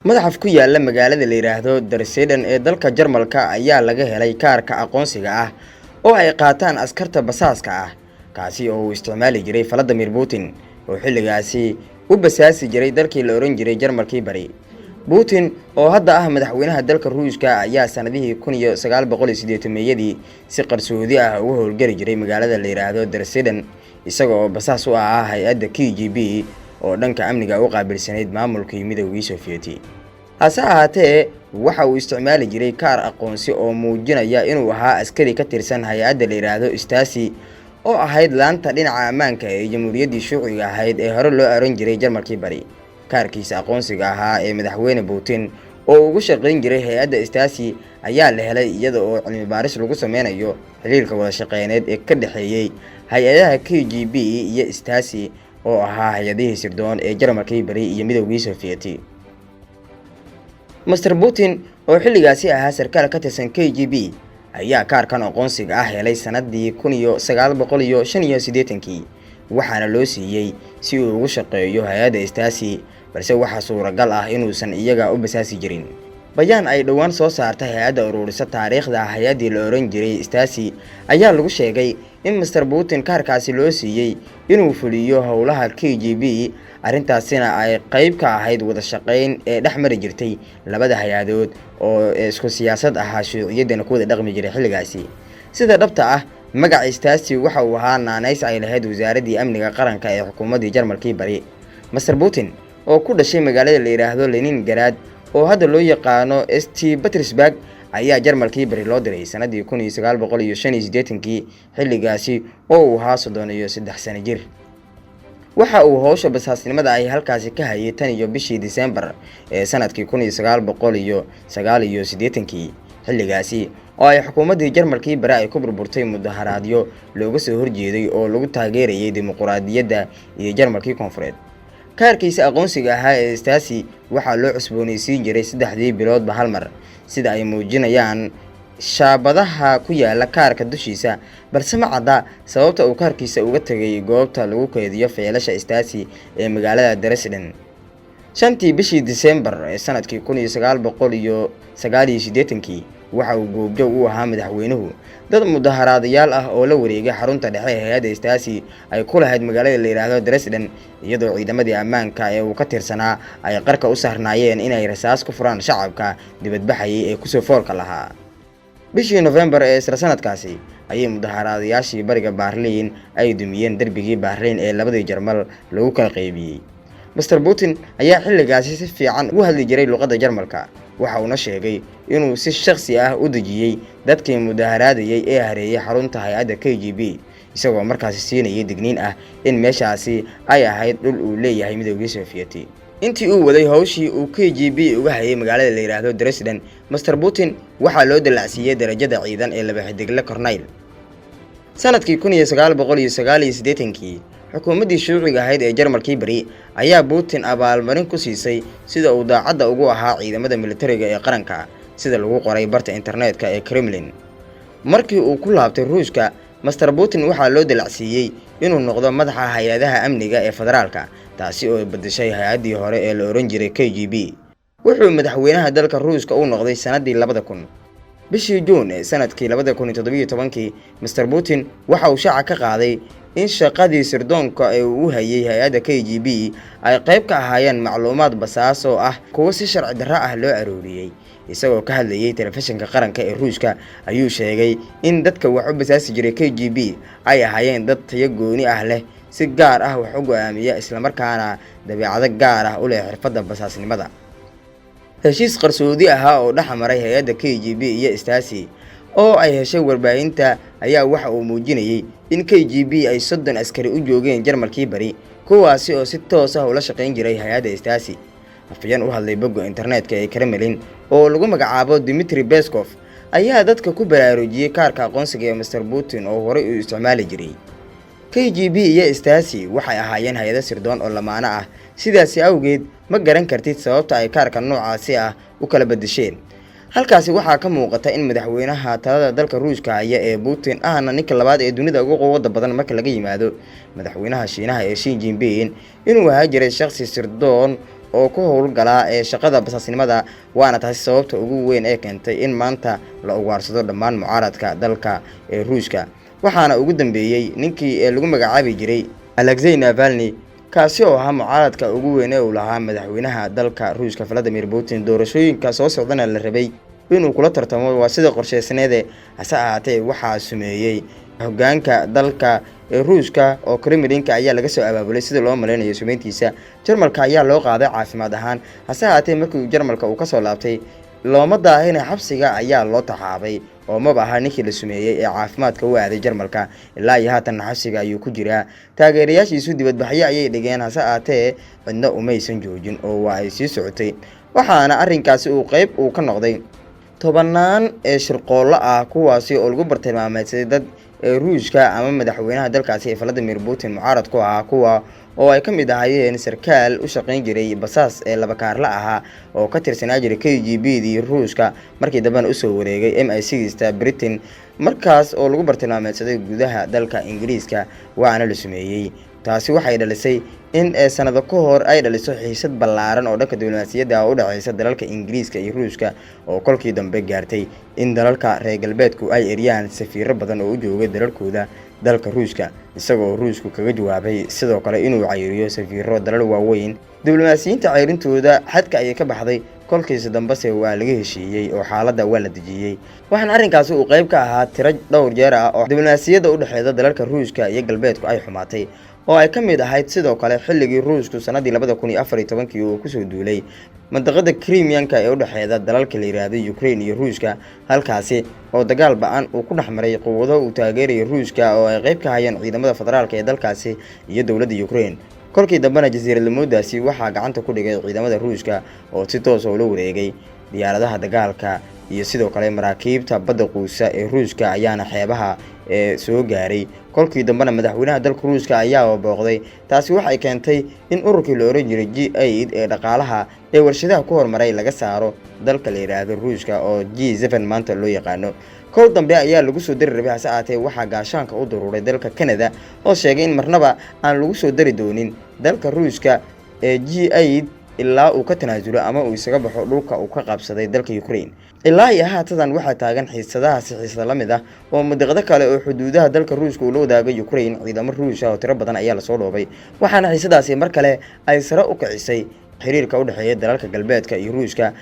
Madxaf ku yaala magaalada la yidhaahdo Dresden ee dalka Jarmalka ayaa laga helay kaarka aqoonsiga ah oo ay qaataan askarta basaaska ah, kaasi oo uu isticmaali jiray Vladimir Putin oo xilligaasi u basaasi jiray dalkii la ohan jiray Jarmalkii Bari. Putin oo hadda ah madaxweynaha dalka Ruushka ayaa sanadihii 1980-meeyadii si qarsoodi ah uga howlgeli jiray magaalada la yidhaahdo Dresden, isaga oo basaas u ahaa hay-adda KGB oo dhanka amniga u qaabilsanayd maamulkii Midoogii Sofiyeeti. Hase ahaatee, waxa uu isticmaali jiray kaar aqoonsi oo muujinaya inuu ahaa askari ka tirsan hay-adda la yidhaahdo Stasi, oo ahayd laanta dhinaca ammaanka ee Jamhuuriyaddii Shuuciga ahayd ee hore loo oran jiray Jarmalkii Bari. Kaarkiisa aqoonsiga ahaa ee madaxweyne Putin oo ugu shaqayn jiray hay-adda Stasi ayaa la helay iyada oo cilmi baaris lagu sameynayo xiriirka wada shaqeyneed ee ka dhexeeyey hay-adaha KGB iyo Stasi, oo ahaa hay-adihii sirdoon ee Jarmalkii Bari iyo Midoogii Sofiyeeti. Mister Putin oo xilligaasi ahaa sarkaal ka tirsan KGB ayaa kaarkan aqoonsiga ah helay sanadii 1985-kii, waxaana loo siiyey si uu ugu shaqeeyo hay-adda Stasi, balse waxaa suuragal ah inuusan iyaga u basaasi jirin. Bayaan ay dhowaan soo saartay hay-adda ururisa taariikhda hay-addii la oran jiray Stasi ayaa lagu sheegay in Mister Putin kaarkaasi loo siiyey inuu fuliyo howlaha KGB, arrintaasina ay qayb ka ahayd wada shaqeyn ee dhex mari jirtay labada hay-adood oo isku siyaasad ahaa, shuuciyaddana ku wada dhaqmi jiray xilligaasi. Sida dhabta ah, magaca Stasi waxa uu ahaa naanays ay lahayd Wasaaraddii Amniga Qaranka ee xukuumaddii Jarmalkii Bari. Mister Putin oo ku dhashay magaalada la yidhaahdo Leningrad, oo hadda loo yaqaano St Petersburg, ayaa Jarmalkii Bari loo diray sanadii 1985-kii, xilligaasi oo uu ahaa 33 sano jir. Waxa uu howsha basaasnimada ay halkaasi ka hayay tan iyo bishii Disembar ee sanadkii 1989-kii, xilligaasi oo ay xukuumaddii Jarmalkii Bari ay ku burburtay mudaharaadyo looga soo horjeeday oo lagu taageerayay dimuquraadiyadda iyo Jarmalkii Koonfureed. Kaarkiisa aqoonsiga ahaa ee Stasi waxaa loo cusboonaysiin jiray saddexdii biloodba hal mar, sida ay muujinayaan shaabadaha ku yaala kaarka dushiisa, balse ma cadda sababta uu kaarkiisa uga tegay goobta lagu keydiyo feelasha Stasi ee magaalada Dresden. 5-tii bishii Disembar ee sanadkii 1989-kii, waxa uu goobjoog u ahaa madaxweynuhu dad mudaharaadayaal ah oo la wareegay xarunta dhexe ee hay-adda Stasi ay ku lahayd magaalada la yidhaahdo Dresden, iyadoo ciidamadii ammaanka ee uu ka tirsanaa ay qarka u saarnaayeen inay rasaas ku furaan shacabka dibadbaxayay ee kusoo foolka lahaa. Bishii Nofembar ee isla sanadkaasi ayay mudaharaadayaashii bariga Baarliin ay dumiyeen derbigii Baarliin ee labadii Jarmal lagu kala qaybiyey. Mister Putin ayaa xilligaasi si fiican ugu hadli jiray luqadda Jarmalka, waxa uuna sheegay inuu si shakhsi ah u dejiyey dadkii mudaharaadayay ee hareeyay xarunta hay-adda KGB, isagoo markaasi siinayay digniin ah in meeshaasi ay ahayd dhul uu leeyahay Midoogii Sofiyeeti. Intii uu waday howshii uu KGB uga hayay magaalada la yidhaahdo Dresden, Mister Putin waxaa loo dallacsiiyey darajada ciidan ee laba xidigle corneyl. Sanadkii 1989-kii, xukuumaddii shuuciga ahayd ee Jarmalkii Bari ayaa Putin abaalmarin ku siisay sida uu daacadda ugu ahaa ciidamada militariga ee qaranka, sida lagu qoray barta internetka ee Kremlin. Markii uu ku laabtay Ruushka, Mister Putin waxaa loo dalacsiiyey inuu noqdo madaxa hay-adaha amniga ee federaalka, taasi oo bedeshay hay-addii hore ee la ohan jiray KGB. Wuxuu madaxweynaha dalka Ruushka u noqday sanadii 2000. Bishii Juun ee sanadkii 2017-kii, Mister Putin waxa uu shaaca ka qaaday in shaqadii sirdoonka ee uu u hayay hay-adda KGB ay qayb ka ahaayeen macluumaad basaas oo ah kuwo si sharci darro ah loo arooriyey. Isagoo ka hadlayay telefishinka qaranka ee Ruushka ayuu sheegay in dadka wax u basaasi jiray KGB ay ahaayeen dad tayo gooni ah leh, si gaar ah wax u go-aamiya, islamarkaana dabeecado gaar ah u leh xirfadda basaasnimada. Heshiis qarsoodi ahaa oo dhex maray hay-adda KGB iyo Stasi oo ay heshay warbaahinta ayaa waxa uu muujinayey in KGB ay 30 askari u joogeen Jarmalkii Bari, kuwaasi oo si toos ah ula shaqayn jiray hay-adda Stasi. Afhayeen u hadlay bogga internetka ee Kremlin oo lagu magacaabo Dmitri Peskov ayaa dadka ku baraarujiyey kaarka aqoonsiga ee Mister Putin oo horey uu isticmaali jiray. KGB iyo Stasi waxay ahaayeen hay-ado sirdoon oo lamaano ah, sidaasi awgeed ma garan kartid sababta ay kaarka noocaasi ah u kala bedesheen. Halkaasi waxaa ka muuqata in madaxweynaha talada dalka Ruushka haya ee Putin, ahna ninka labaad ee dunida ugu quwadda badan marka laga yimaado madaxweynaha Shiinaha ee Xi Jinping, inuu ahaa jiray shakhsi sirdoon. Oo ku howlgalaa ee shaqada basaasnimada, waana taasi sababta ugu weyn ee keentay in maanta la ugaarsado dhammaan mucaaradka dalka ee Ruushka. Waxaana ugu dambeeyey ninkii ee lagu magacaabi jiray Alexei Navalny, kaasi oo ahaa mucaaradka ugu weyn ee uu lahaa madaxweynaha dalka Ruushka Vladimir Putin, doorashooyinka soo socdana la rabay inuu kula tartamo, waa sida qorsheysneede. Hase ahaatee, waxaa sumeeyey hogaanka dalka ee Ruushka oo Kremlinka ayaa laga soo abaabulay sida loo malaynayo sumeyntiisa. Jarmalka ayaa loo qaaday caafimaad ahaan, hase ahaatee markii Jarmalka uu kasoo laabtay looma daahina, xabsiga ayaa loo taxaabay oo maba aha ninkii la sumeeyey ee caafimaadka u aaday Jarmalka. Ilaa iyo haatanna xabsiga ayuu ku jiraa. Taageerayaashiisu dibadbaxyo ayay dhigeen, hase ahaatee cidna umaysan joojin oo waa ay sii socotay. Waxaana arrinkaasi uu qeyb uu ka noqday tobanaan ee shirqoollo ah, kuwaasi oo lagu bartilmaameedsaday dad ee Ruushka ama madaxweynaha dalkaasi ee Vladimir Putin mucaarad ku ahaa, kuwa oo ay ka mid ahaayeen sarkaal u shaqayn jiray basaas ee labakaarla ahaa oo ka tirsanaa jiray KGB dii Ruushka, markii dambena usoo wareegay MI6 ta Britain, markaas oo lagu bartilmaameedsaday gudaha dalka Ingiriiska, waana la sumeeyey. Taasi waxay dhalisay in sanado ka hor ay dhaliso xiisad ballaaran oo dhanka diblomaasiyadda ah u dhexeysa dalalka Ingiriiska iyo Ruushka, oo kolkii dambe gaartay in dalalka reer galbeedku ay eriyaan safiiro badan oo u joogay dalalkooda dalka Ruushka, isagoo Ruushku kaga jawaabay sidoo kale inuu cayriyo safiiro dalal waaweyn. Diblomaasiyiinta cayrintooda xadka ayay ka baxday, kolkiisa dambese waa laga heshiiyey oo xaaladda waa la dejiyey. Waxaana arrinkaasi uu qayb ka ahaa tiro dhowr jeer ah oo diblomaasiyadda u dhexeeda dalalka Ruushka iyo galbeedku ay xumaatay, oo ay ka mid ahayd sidoo kale xilligii Ruushku sanadii 2014-kii uu kusoo duulay mandaqada Crimean-ka ee u dhexeeda dalalka la yidhaahdo Ukraine iyo Ruushka, halkaasi oo dagaal ba-an uu ku dhex maray quwado uu taageerayo Ruushka oo ay qayb ka hayeen ciidamada federaalka ee dalkaasi iyo dowladda Ukraine. Kolkii dambena jasiiradlamoodaasi waxaa gacanta ku dhigay ciidamada Ruushka oo si toosa ula wareegay. Diyaaradaha dagaalka iyo sidoo kale maraakiibta badda quusa ee Ruushka ayaana xeebaha ee soo gaaray. Kolkii dambena madaxweynaha dalka Ruushka ayaa booqday. Taasi waxay keentay in ururkii la oran jiray G8 ee dhaqaalaha ee warshadaha ku horumaray laga saaro dalka la yidhaahdo Ruushka, oo G7 maanta loo yaqaano. Kol dambe ayaa lagu soo dari rabay, hase ahaatee waxaa gaashaanka u daruuray dalka Canada oo sheegay in marnaba aan lagu soo dari doonin dalka Ruushka ee G8 ilaa uu ka tanaasulo ama uu isaga baxo dhulka uu ka qabsaday dalka Ukraine. Ilaa iyo haatadan waxaa taagan xiisadahaasi xiisada la mid ah oo madiqado kale oo xuduudaha dalka Ruushka uu la wadaagay Ukraine. Ciidamo Ruush ah oo tiro badan ayaa lasoo dhoobay, waxaana xiisadaasi mar kale ay sare u kicisay xiriirka u dhexeeya dalalka galbeedka iyo Ruushka.